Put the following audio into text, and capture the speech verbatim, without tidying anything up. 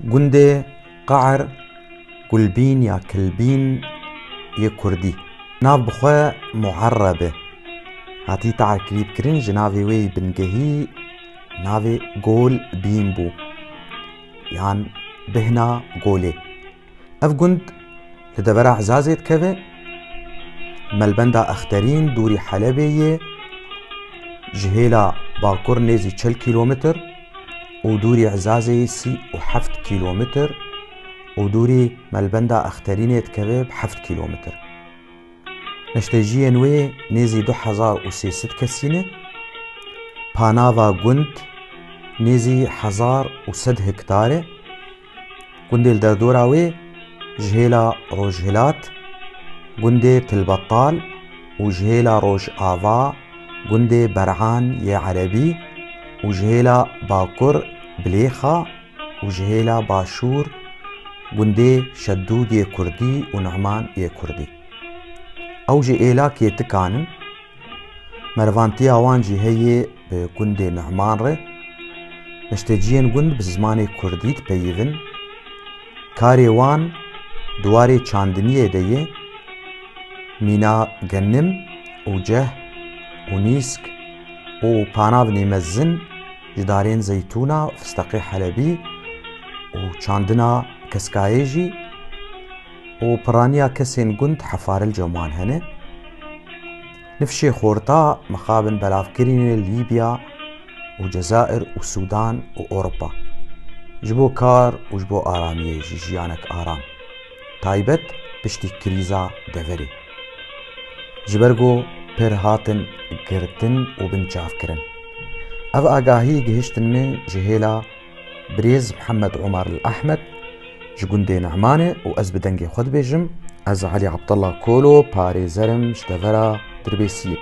Gundê Qa'r, Gulbîn ya Kilbîn yê kurdî. Nav bi xwe Muerreb e. Hatî tarkirî bikirin, ji navê wê yî bingehî navê Gol Bîn bû, yan Bihna Golê. Ev gund li devera Ezazê dikeve. Melbenda Exterîn dûrî Helebê yê, ji hêla bakur nêzî çil kîlometr û dûrî Ezazê yê sî û heft kîlometr û dûrî Melbenda Exterînê dikeve bi heft kîlometr. Neşteciyên wê nêzî du hezar û sê sed kesî ne. Panava gund nêzî hezar û sed hektar e. Gundê li derdora wê ji hêla rojhilat, gundê Tilbetal û ji hêla rojava, gundê Ber'an yê Erebî û ji hêla bakur Bilêxa û ji hêla başûr gundê Şedûd yê Kurdî û Nu'man yê Kurdî. Ew ji êlakê Tikan in. Merivantiya wan jî heye bi gundê Nu'man re. Neşteciyên gund bi zimanê kurdî dipeyivin. Karê wan di warê çandiniyê de ye. Mîna genim û ceh û nîsk û panavnê mezin ji darên zeytûna, fisteqê helebî û çandina keskayê jî û piraniya kesên gund hefaril cem wan hene. Nifşê xorta mixabin belavkirinê Lîbya û Cezair û Sûdan û Ewropa. Ji bo kar û ji bo aramiyê jî jiyanek aram, taybet piştî krîza deverê. Ji ber ku pir hatin girtin û binçavkirin. Ev agahî gihiştin min ji hêla birêz Mihemed Omer El Ehmed ji gundê Nehmanê û ez bi dengê xwe dibêjim, ez Elî Abdullah Kolo, parêzer im ji devera Dirbêsiyê.